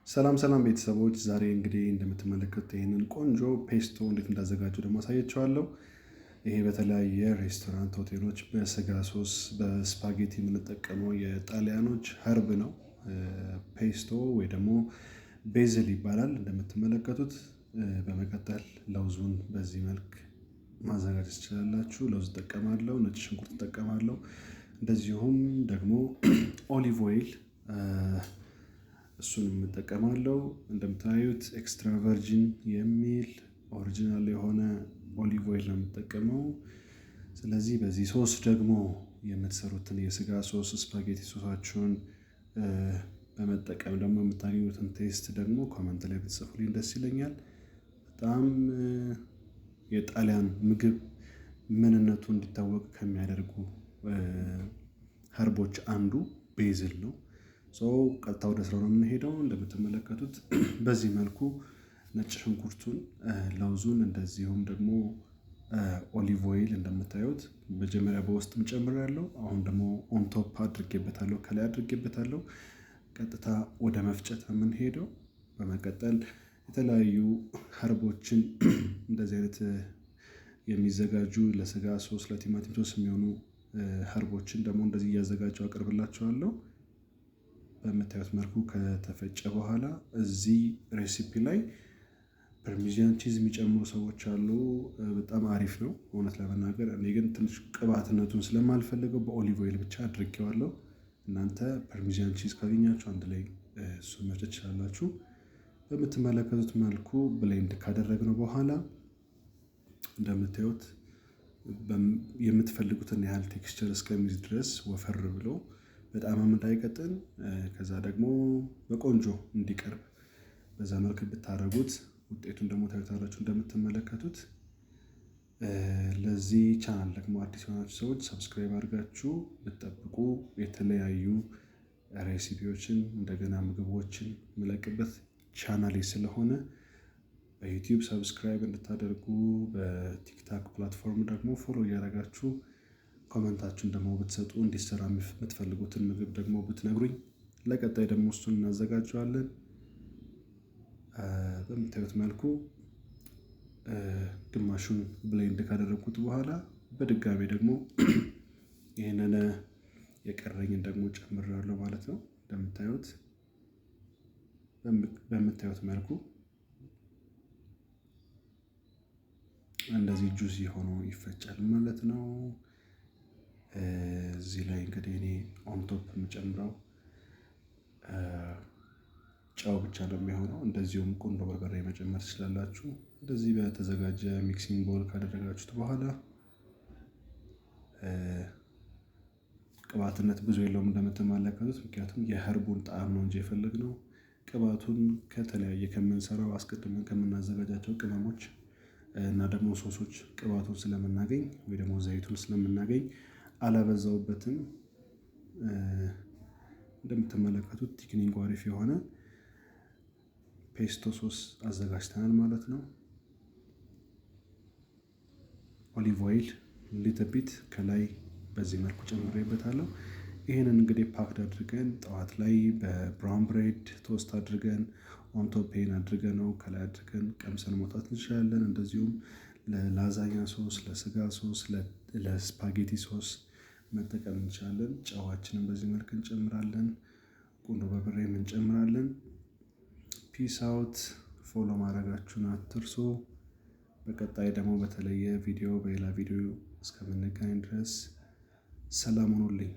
ሰላም ሰላም ቤተሰቦች፣ ዛሬ እንግዲህ እንደምትመለከቱት ይህንን ቆንጆ pesto እንዴት እንዳዘጋጀው ደግሞ አሳያችኋለሁ። ይሄ በተለያየ ሬስቶራንት፣ ሆቴሎች በስጋ ሶስ፣ በስፓጌቲ የምንጠቀመው የጣሊያኖች herb ነው። Pesto ወይ ደግሞ basil ይባላል እንደምትመለከቱት። በመቀጠል ለውዙን በዚህ መልክ ማዘጋጀት ትችላላችሁ። ለውዝ እጠቀማለሁ፣ ነጭ ሽንኩርት እጠቀማለሁ። እንደዚሁም ደግሞ olive oil እሱንም እጠቀማለሁ። እንደምታዩት extra virgin የሚል original የሆነ olive oil ነው የምጠቀመው። ስለዚህ በዚህ ሶስ ደግሞ የምትሰሩትን የስጋ ሶስ፣ ስፓጌቲ ሶሳችሁን በመጠቀም ደግሞ የምታገኙትን taste ደግሞ comment ላይ ብትጽፉልኝ ደስ ይለኛል። በጣም የጣሊያን ምግብ ምንነቱ እንዲታወቅ ከሚያደርጉ herb ኦች አንዱ basil ነው። So ቀጥታ ወደ ስራው ነው የምንሄደው። እንደምትመለከቱት በዚህ መልኩ ነጭ ሽንኩርቱን፣ ለውዙን እንደዚሁም ደግሞ olive oil እንደምታዩት መጀመሪያ በውስጥም ጨምሬያለሁ። አሁን ደግሞ on top አድርጌበታለሁ፣ ከላይ አድርጌበታለሁ። ቀጥታ ወደ መፍጨት ነው የምንሄደው። በመቀጠል የተለያዩ herb ኦችን እንደዚህ አይነት የሚዘጋጁ ለስጋ ሶስ፣ ለቲማቲም ሶስ የሚሆኑ herb ኦችን ደግሞ እንደዚህ እያዘጋጀው አቀርብላችኋለሁ። በምታዩት መልኩ ከተፈጨ በኋላ እዚህ recipe ላይ parmesan cheese የሚጨምሩ ሰዎች አሉ። በጣም አሪፍ ነው እውነት ለመናገር። እኔ ግን ትንሽ ቅባትነቱን ስለማልፈልገው በ olive oil ብቻ አድርጌዋለሁ። እናንተ parmesan cheese ካገኛችሁ አንድ ላይ እሱን መፍጨት ትችላላችሁ። በምትመለከቱት መልኩ blend ካደረግነው በኋላ እንደምታዩት የምትፈልጉትን ያህል texture እስከሚይዝ ድረስ ወፈር ብሎ በጣምም እንዳይቀጥን ከዛ ደግሞ በቆንጆ እንዲቀርብ በዛ መልክ ብታደርጉት ውጤቱን ደግሞ ታዩታላችሁ እንደምትመለከቱት። ለዚህ ቻናል ደግሞ አዲስ የሆናችሁ ሰዎች subscribe አድርጋችሁ ብትጠብቁ የተለያዩ recipe ዎችን እንደገና ምግቦችን የምለቅበት ቻናሌ ስለሆነ በ YouTube subscribe እንድታደርጉ፣ በ TikTok platform ደግሞ follow እያደረጋችሁ comment ኣችሁን ደግሞ ብትሰጡ፣ እንዲሰራ የምትፈልጉትን ምግብ ደግሞ ብትነግሩኝ ለቀጣይ ደግሞ እሱን እናዘጋጀዋለን። በምታዩት መልኩ ግማሹን blend ካደረግኩት በኋላ በድጋሚ ደግሞ ይህንን የቀረኝን ደግሞ ጨምሬዋለሁ ማለት ነው። እንደምታዩት በምታዩት መልኩ እንደዚህ ጁስ ሆኖ ይፈጫል ማለት ነው። እዚህ ላይ እንግዲህ እኔ on top የምጨምረው ጨው ብቻ ነው የሚሆነው። እንደዚሁም ቁንዶ በርበሬ መጨመር ትችላላችሁ። እንደዚህ በተዘጋጀ mixing bowl ካደረጋችሁት በኋላ ቅባትነት ብዙ የለውም እንደምትመለከቱት፣ ምክንያቱም የ herb ኡን ጣዕም ነው እንጂ የፈለግነው ቅባቱን ከተለያየ ከምንሰራው አስቀድመን ከምናዘጋጃቸው ቅመሞች እና ደግሞ ሶሶች ቅባቱን ስለምናገኝ ወይ ደግሞ ዘይቱን ስለምናገኝ አላበዛውበትም። እንደምትመለከቱት thickening አሪፍ የሆነ pesto sauce አዘጋጅተናል ማለት ነው። Olive oil little bit ከላይ በዚህ መልኩ ጨምሬበታለሁ። ይህንን እንግዲህ packed አድርገን ጠዋት ላይ በ brown bread toast አድርገን on top አድርገን ነው ከላይ አድርገን ቀምሰን መውጣት እንችላለን። እንደዚሁም ለላዛኛ ሶስ፣ ለስጋ ሶስ፣ ለስፓጌቲ ሶስ መጠቀም እንችላለን። ጨዋችንን በዚህ መልክ እንጨምራለን። ቁንዶ በርበሬም እንጨምራለን። Peace out። Follow ማድረጋችሁን አትርሱ። በቀጣይ ደግሞ በተለየ ቪዲዮ በሌላ ቪዲዮ እስከምንገናኝ ድረስ ሰላም ሁኑልኝ።